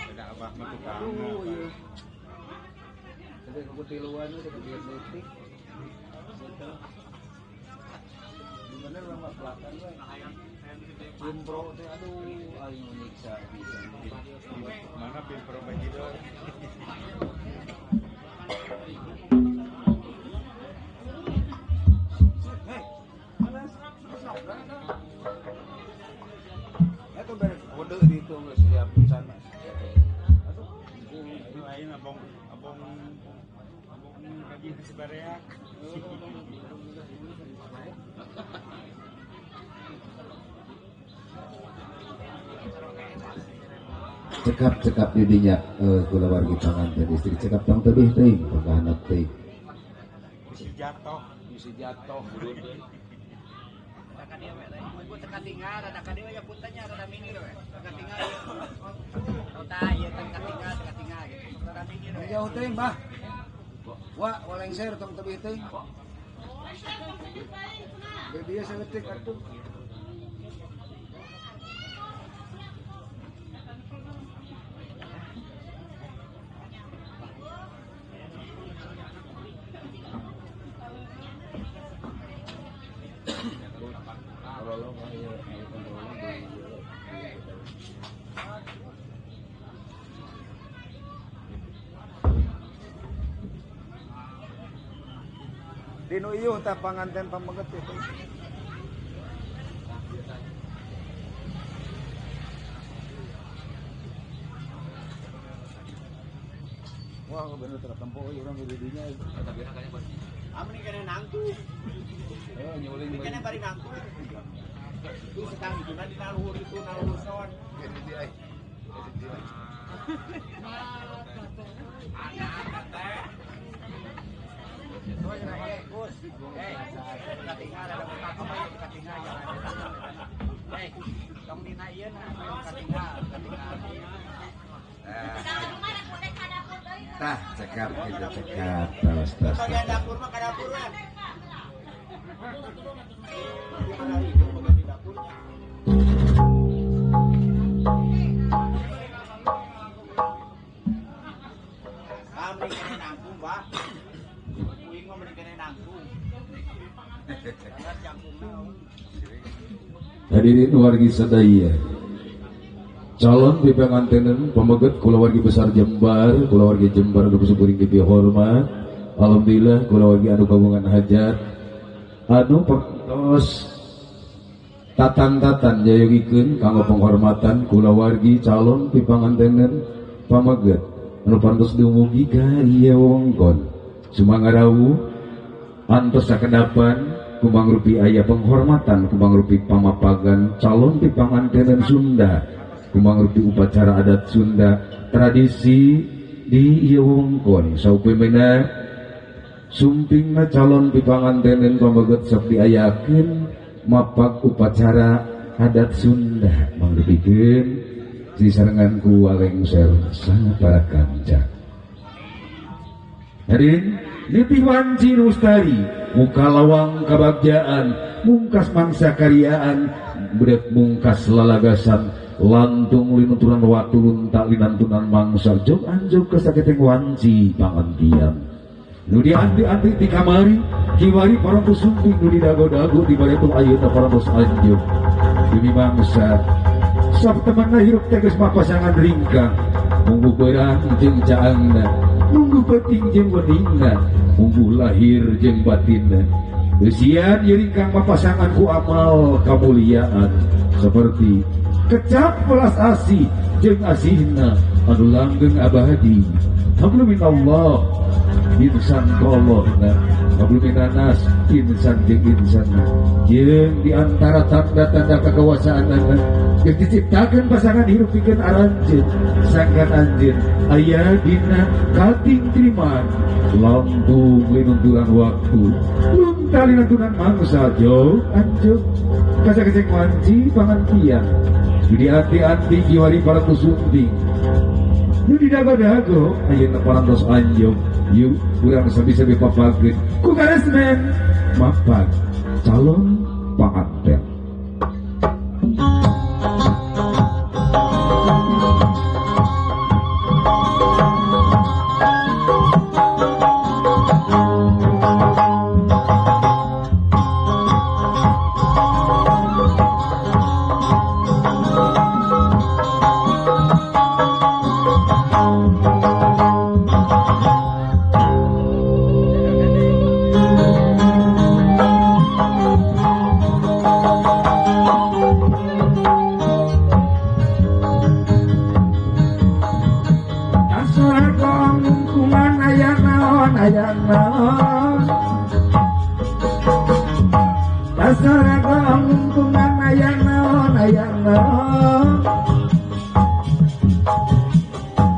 Ada abah mah tukang. Aduh, iya. Tapi aku tiluan itu ke detik. Di mana orang mah pelakan we. Pimpro teh aduh aing menyiksa pisan. Mana pimpro bajidor? Hei, mana? Itu beres kode di itu geus siap pisan. Aduh, itu lain abong abong abong gaji ke Sebareak. Cekap-cekap didinya kulawargi panganten istri cekap tong tebih teuing pangkahanap teuing. Bisi jatuh, bisi jatuh burun teh. Ibu teka tinggal, ada ka dieu ya puntanya rada minggir we. Teka tinggal ieu. Tah ieu teka tinggal, teka tinggal gitu. Rada minggir we. Jauh teuing, Bah. Wa, walengser tong tebih teuing. Di dieu saeutik atuh. Dinu iuh tah panganten pameget itu. Wah, bener tertempo euy urang di dinya. Amni kana nangtung. Eh, nyuling bae. Kana bari nangtung. Itu sekang itu na dina luhur itu na luhur son. Tah, cekap gitu cekap tos tos. Dapur mah ka dapuran. Kami kena nangkung, Bah. Kuing mah mending kena nangkung. Hadirin wargi sadaya. Calon pipangantenan pameget kulawargi besar Jembar, kulawargi Jembar anu kuring dipihormat. Alhamdulillah kulawargi anu kagungan hajat anu pertos tatan-tatan jayogikeun kanggo penghormatan kulawargi calon pipangantenan pameget anu pantos dumugi ka ieu wewengkon. Sumangga rawuh antos sakedapan kumangrupi aya penghormatan kumangrupi pamapagan calon pipangantenan Sunda kumangrupi upacara adat Sunda tradisi di ieu wewengkon. Saupamina sumpingna calon pipangantenan pameget sok diayakeun mapak upacara adat Sunda mangrupikeun disarengan ku walengser sangat para kanca. Hadirin nitih wanci lestari muka lawang kabagjaan mungkas mangsa karyaan budak mungkas lalagasan lantung linuturan watu lunta linantunan mangsa jog anjog kasaketeng wanci pangantian nu dianti-anti di kamari kiwari parantos sumping nu didago-dago di bareto ayeuna parantos anjog demi mangsa sok temanna hirup teh geus mapasangan ringkang munggu beurang jeung caangna munggu penting jeung weningna munggu lahir jeung batinna beusian ieu ringkang mapasangan ku amal kamuliaan seperti kecap belas asih jeung asihna anu langgeng abadi. Hablum minallah insan kolona hablum minanas insan jeung insanna jeung di antara tanda-tanda kekuasaanana yang diciptakan pasangan hirup pikeun aranjeun sangkan anjeun aya dina kating triman lambung linunturan waktu lunta linunturan mangsa jauh anjeun kasakecek wanci pangantian di anti-anti kiwari parantos sumping nu di dago-dago ayeuna parantos anjog yuk urang sabi-sabi papageun ku karesmen mapag calon panganten. hayang naon tasora goong lungkungan hayang naon hayang naon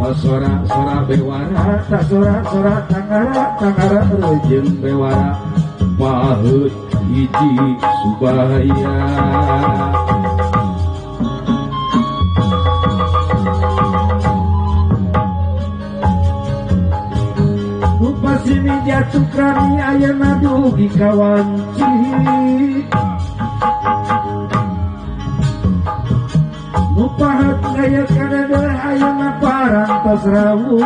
tasora-sora bewara tasora-sora tangara tangara rejeung bewara paheut hiji subaya. Sini jatuh kami ayeuna dugi ka wanci nu pahat gaya kadadeh ayeuna parantos rawuh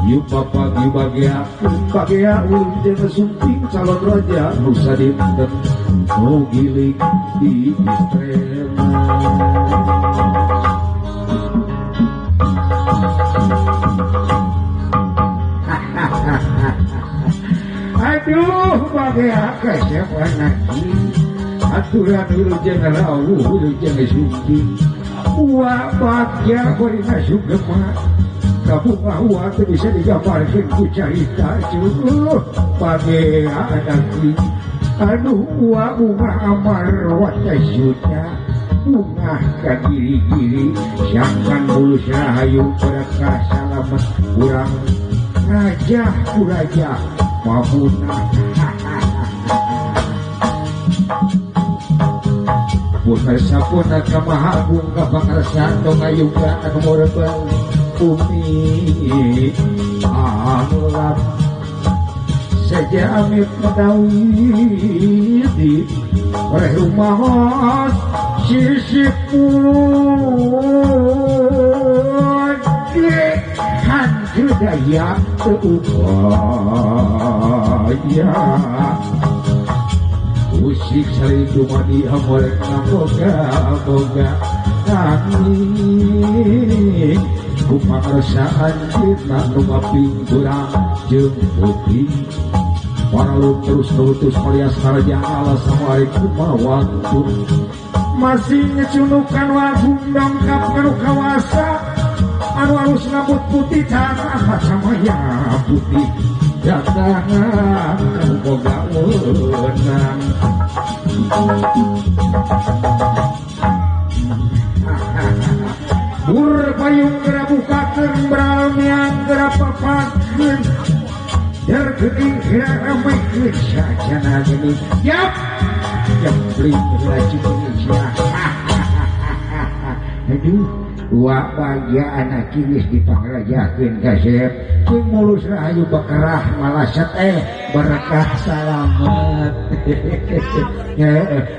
yu papa yu bageakeun bagea ulun jeung sumping calon raja nu sadinten nu gilig di istrena. Aduh bagea kasep anak aturan wilujeng rawuh wilujeng sumping wa bagya gorina sugema kabungah wa teu bisa digambarkeun ku carita cuh bagea anak aduh wa bunga amar wa tajuta bunga ka giri-giri sangkan mulus rahayu berkah salamet urang raja kuraja mamuna. Punar sapuna ka Maha Agung ka Pangarsa tong ayuga anu morebel bumi anu lap saja amit madawi di oleh rumahos sisi putih hantu daya teupaya usik saling dumadi amorek boga boga kami kupangersaan kita rumaping kurang jeung putih para terus terus melias karaja ala samari kumawantun masih ngecunukan wagung dongkap kanu kawasa anu alus rambut putih tanah sama ya putih datang kamu boga weunang. Bur payung geura bukakeun bralmiang geura papakeun der geuning geura ramekeun sajana geuning yap jempling heula cikeun sia. Aduh wa bagya anak geus dipangrajakeun kasep jeung mulus rahayu bekerah malaset berkah salamet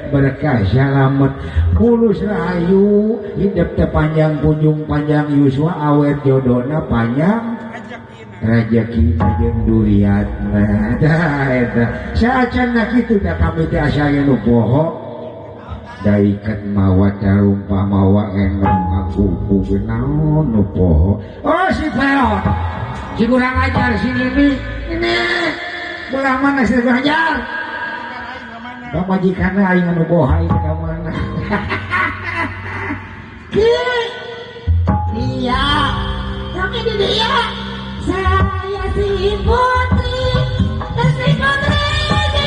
berkah salamet mulus rahayu hidup teh panjang kunjung panjang yuswa awet jodona panjang rejeki jeung duriatna tah eta saacanna kitu da kami teh asa nu poho daikan mawa carumpah mawa enong ngakuku naon nu poho. Oh si peot si kurang ajar si ini ini belah mana si kurang ajar pamajikanna aing anu poho aing ka mana. Ki iya kami di dia saya si putri si putri di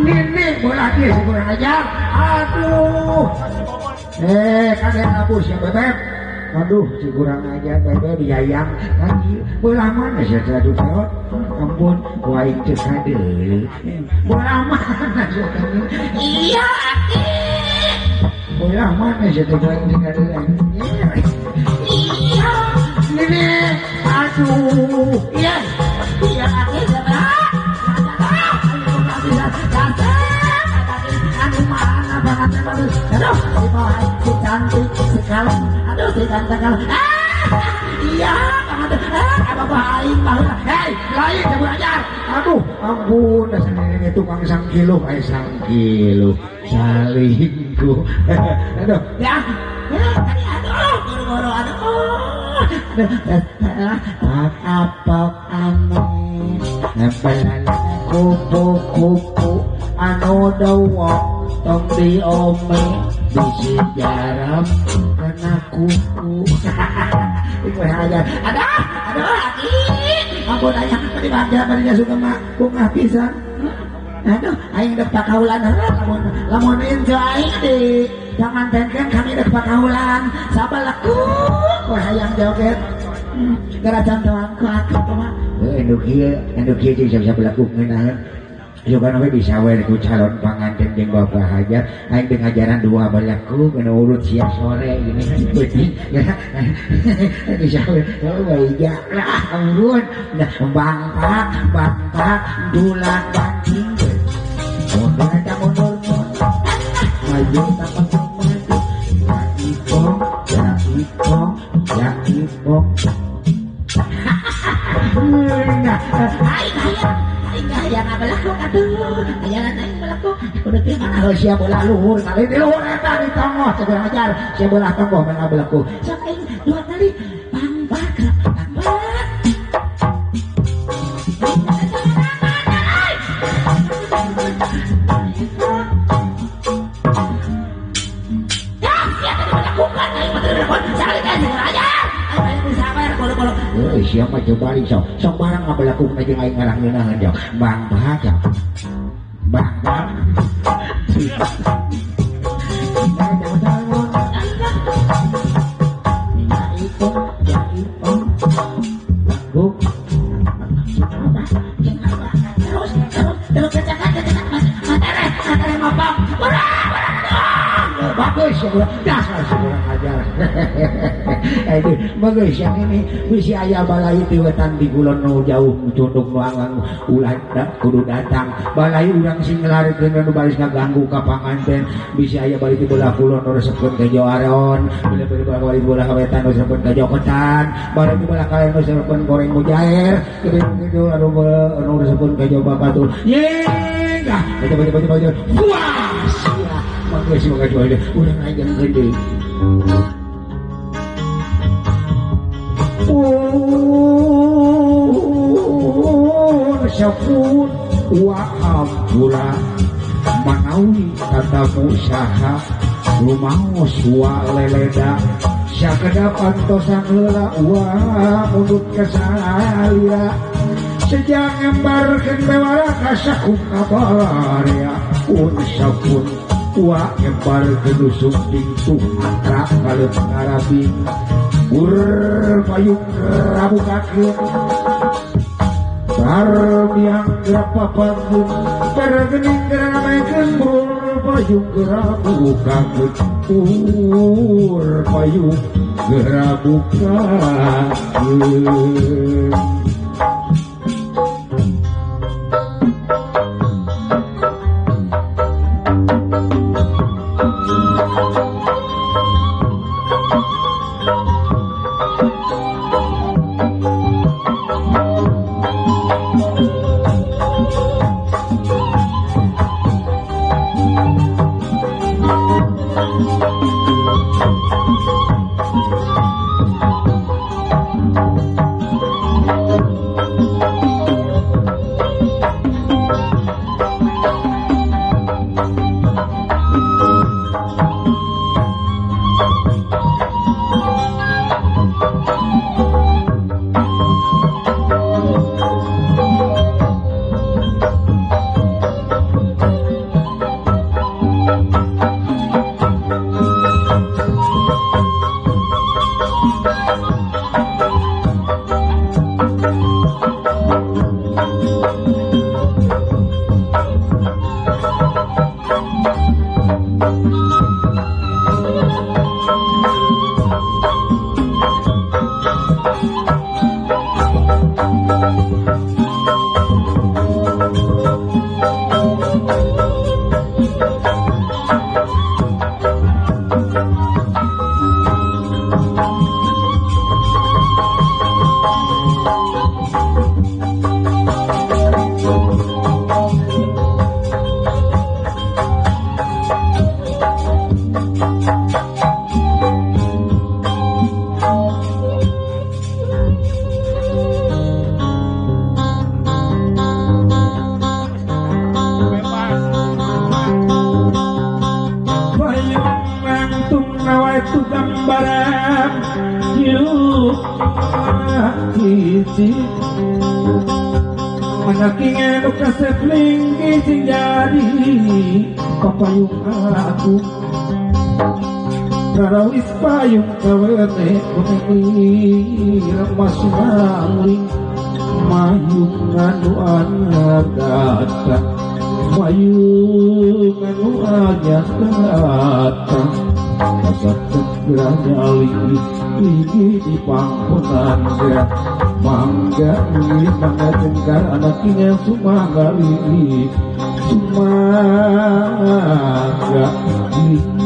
nenek bola dia si kurang ajar. Aduh kadang ngabus ya bebek. Aduh si kurang ajar bebek diayang lagi bola mana sih aduh peot ampun wae teu kadeuleu bola mana sih iya aki bola mana sih teu kadeuleu iya nenek aduh iya iya aki aduh, si cantik sekali, aduh si cantik sekali, iya, apa aing baheula, hei, lain jago ajar, aduh, ampun, dasar nenek tukang sangkiluh, ay sangkiluh, salingkuh, aduh, ya, ya, aduh, boro-boro, aduh, Aduh, apok aneh nempelana kupu-kupu anu dawok tong diome bisi jaram kena kuku. Iku aja. Aduh, aduh aki. Ampun aya bari bagja bari suka mah bungah pisan. Aduh, aing dek pakaulan heula lamun lamun injo aing di pangantenkeun kami dek pakaulan. Sabalaku ku hayang joget. Gara contohan ku aku mah. Heuh anu kieu jeung sabalaku ngeunaheun. Coba we bisa we ku calon panganten jeung bapak hajar aing teu ngajaran dua balaku kana urut siang sore gini penting bisa we oh iya lah ampun nah bangpak bangpak dulang banting mundur eta mundur maju tak maju ya ipong ya ipong ya ipong nah aing hayang aing hayang balaku atuh hayang aing balaku kudu teh mana sia bola luhur kali di luhur eta di tonggoh cek ajar sia bola tonggoh mana balaku sok aing dua kali bangpak bangpak ya sia tadi melakukan aing mah teu sekali kali ajar aing bisa bayar bolo-bolo. Siapa coba sok sok barang ngabelakuk jeung aing ngarang ngeunaheun jauh bang bahagia bang bang ya ipong ya ipong bu terus terus terus kecakan kecakan materi materi ngopong bagus ya kurang dasar kurang ajar. Ini bagus yang ini bisi aya balai ti wetan di kulon nu jauh cunduk nu angang ulah kudu datang balai urang sing nglarikeun nu baris ngaganggu ka panganten bisi aya balai ti belah kulon nu resepkeun ka Jawaron bila bali belah wetan nu resepkeun ka Jokotan balai ti belah kalen nu resepkeun goreng mujair kitu anu nu resepkeun ka Jawa Batul ye dah baca baca baca baca wah sia bagus bagus bagus urang aja gede. Syapun wa ampura manawi tatamu saha lumaos wa leleda sakedap antosan heula wa mundut kasalira sejak ngembarkeun bewara ka sakum kabarya un syapun wa ngembarkeun usum dingtung atra kaleup ngarabi ur payung rabukakeun Barmiang gerapapanggung Bergening geramaikeun Ur payung gerabukakeun Ur payung gerabukakeun. barang yuk hiji anak ingin kasep linggi sing jadi papayung aku karawis payung kawene kuning remas mangling mayung anu anyar datang mayung anu anyar datang kasat gerahnya linggi linggi di pangkotan gerah mangga linggi mangga jengkar anak ingin sumangga linggi sumangga linggi.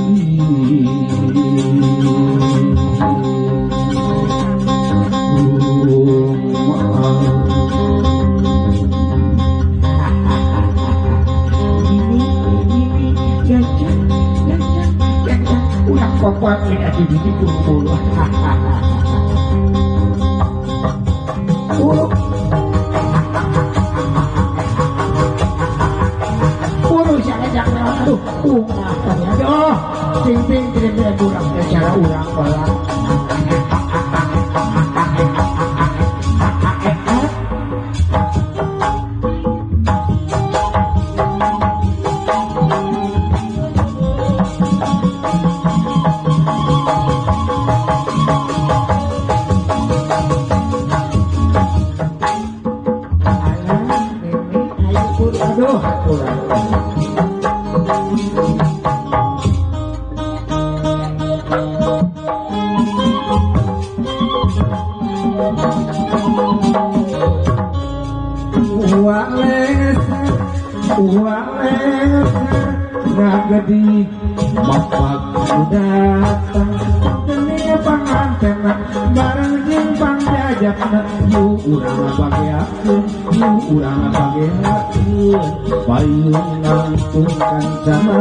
Papat ini ada di situ bulu. Bulu. Bulu siapa jangan aduh, aduh, ting-ting tidak kurang secara urang bola.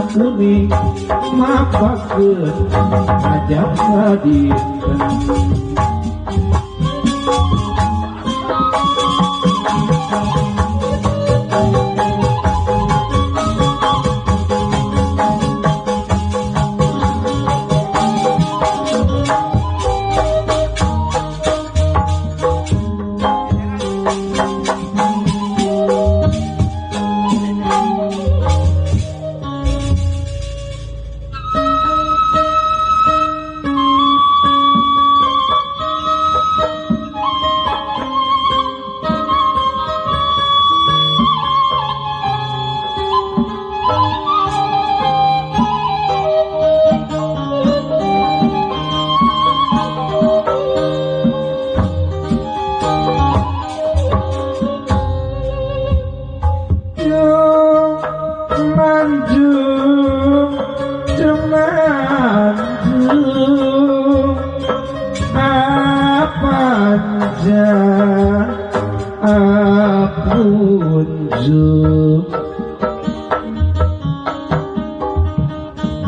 Kuning mapakeun ajab sadinten.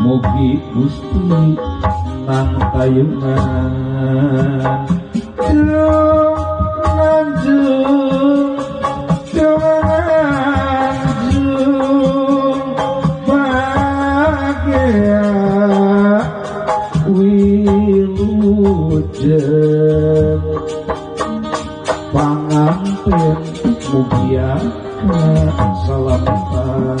Mugi Gusti nang tayungan lanjut lanjut bahagia wilujeng panganten mugia salamatan.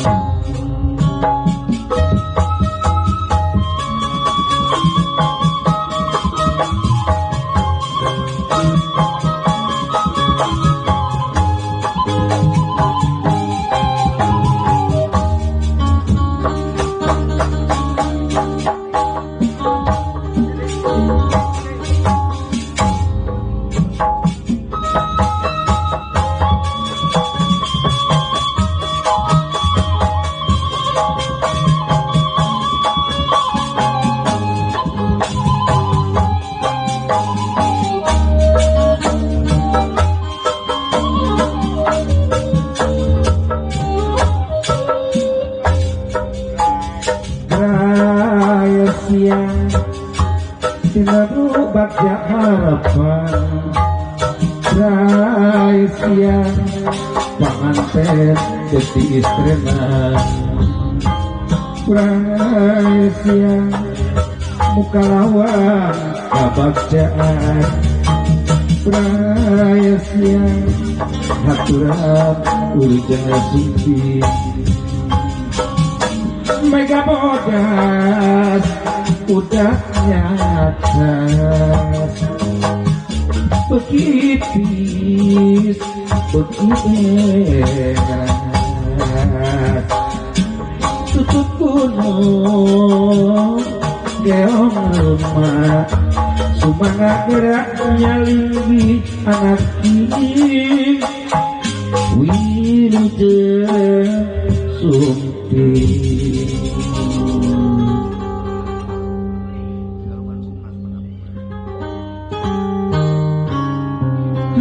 Bagja harapan rai siang panganten dadi istrena rai siang Muka lawang kabagjaan Prayasya haturan wilujeng sumping Mega bodas udah nyata begitis begitu tutup gunung geong lemah sumangga geraknya linggi anak ini wilujeng sumping.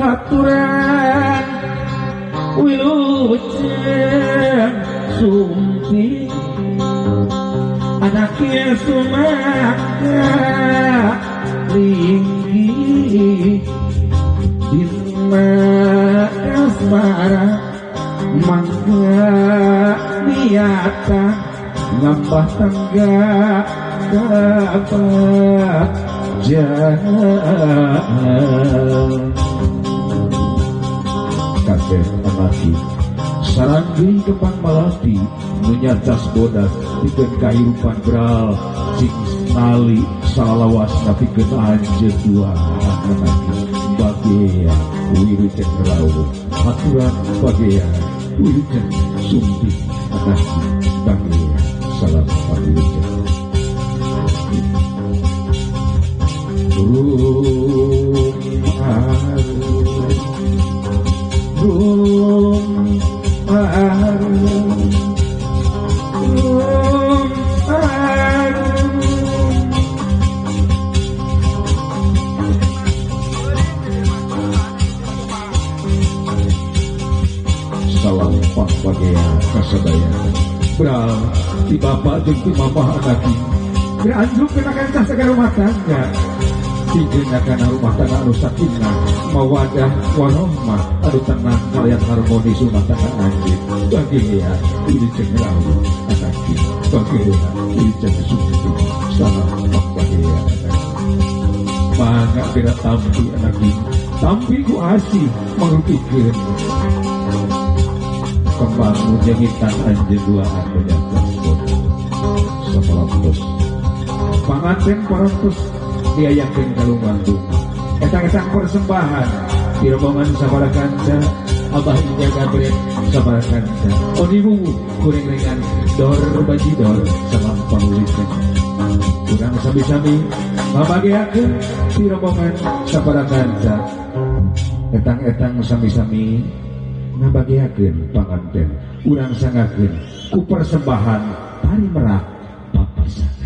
Haturan wilujeng sumping anaknya sumangga linggi dina asmara mangga niata ngambah tangga kabagjaan. Kabeh anaki sarang deui kembang malati nu nyacas bodas pikeun kahirupan beral sing nali salawasna pikeun anjeun dua anaki bagea wilujeng rawuh haturan bagea wilujeng sumping anaki bagea salam wilujeng. Rum arum rum arum rum arum. Salam pak bagea kasadaya beral ti bapak jeung ti mamah anaki beranjuk kana kancah sagala rumah tangga pikeun kana rumah tangga anu sakinah mawadah warahmah anu tenang kalian harmonis rumah tangga anjeun bagea wilujeng rawuh anaki bagea wilujeng sumping salam pak bagea anaki mangga bera tampi anaki tampi ku asih mangrupikeun kembang nyengitan anjeun duaan menyangka saparantos panganten parantos diayakeun ka lumantung etang-etang persembahan di rombongan sabara kanca Abah Inja Gabret sabara kanca Oni Wuwu kuring ringan dor bajidor salam pangulikeun urang sami-sami ngabageakeun di rombongan sabara kanca etang-etang sami-sami ngabageakeun panganten urang sangakeun ku persembahan tari merak papasangan.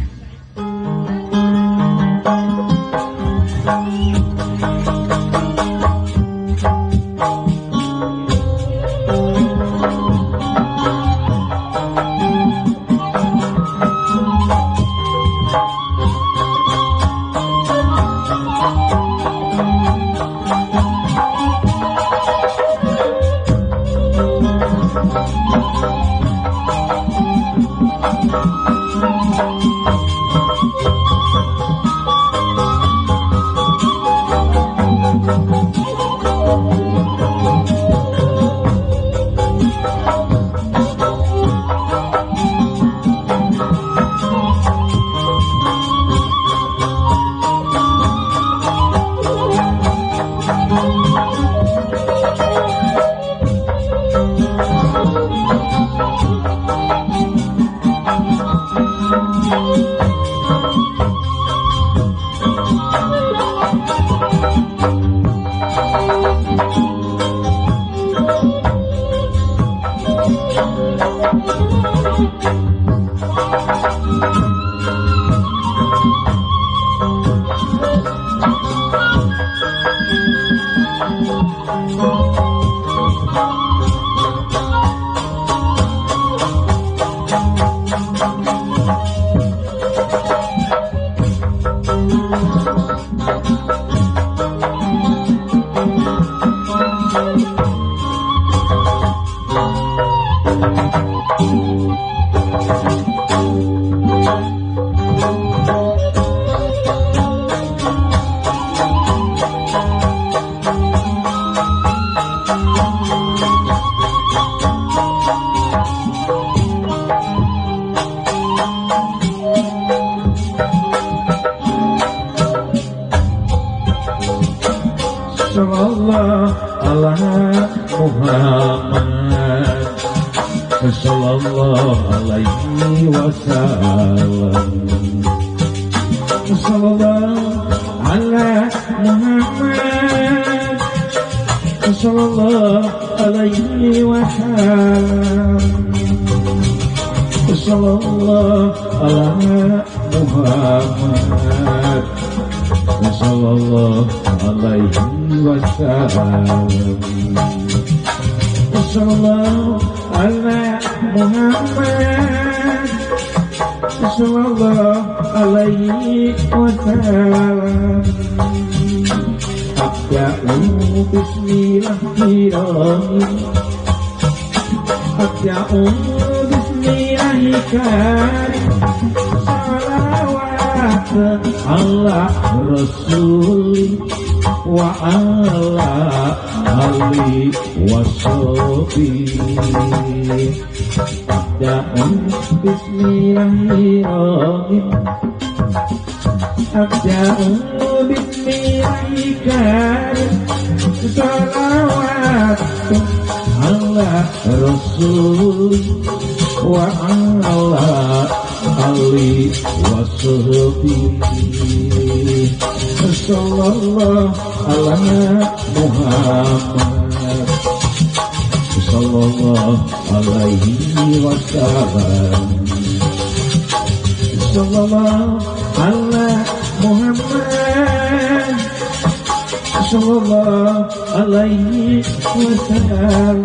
Muhammad sallallahu alaihi wasallam. Sallallahu ala Muhammad sallallahu alaihi wasallam. Sallallahu ala Muhammad sallallahu alaihi wasallam. Sallallahu ala Muhammad sallallahu alaihi wasallam. Abda'u bismillahirrahmanirrahim. Abda'u bismillahirrahmanirrahim. Salawat ala Rasul wa ala ali wa sahbihi. Abda'u bismillahirrahmanirrahim. Abda'u bismillahirrahmanirrahim. Salawat ala Rasul wa ala ali wa sahbihi. Sallallahu ala Muhammad sallallahu alaihi wasallam. Sallallahu ala Muhammad sallallahu alaihi wasallam.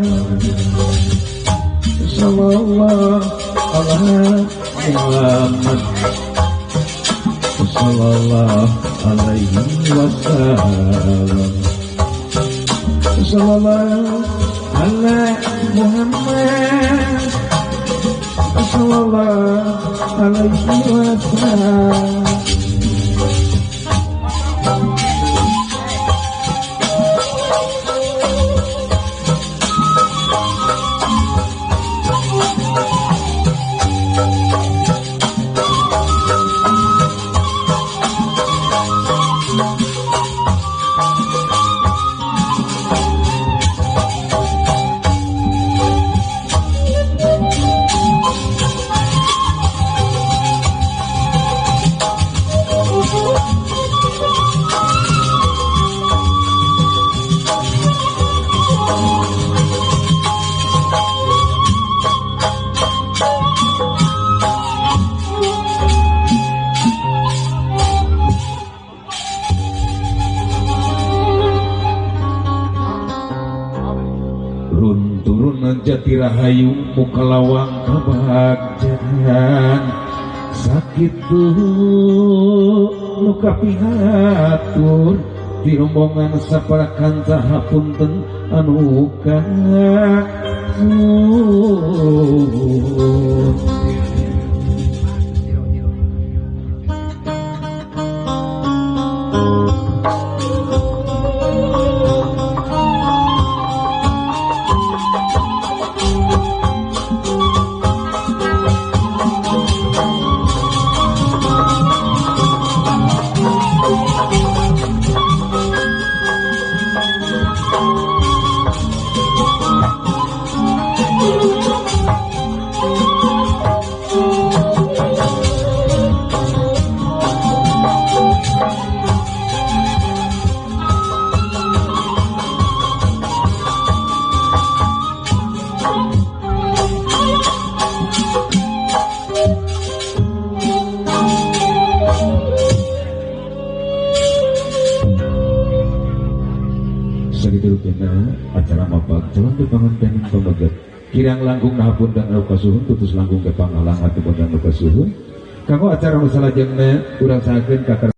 Sallallahu ala Muhammad sallallahu alaihi wasallam. Sallallahu ala Muhammad sallallahu alaihi wasallam. Jati rahayu muka lawang kabagjaan sakitu nu kapihatur di rombongan sapara kanca hapunten anu kasuhun. Acara mabag jalan panganten pameget kirang langkung nahapunten anu kasuhun tutus langkung ke panghalang atuh anu kasuhun kanggo acara nu salajengna urang sahakeun ka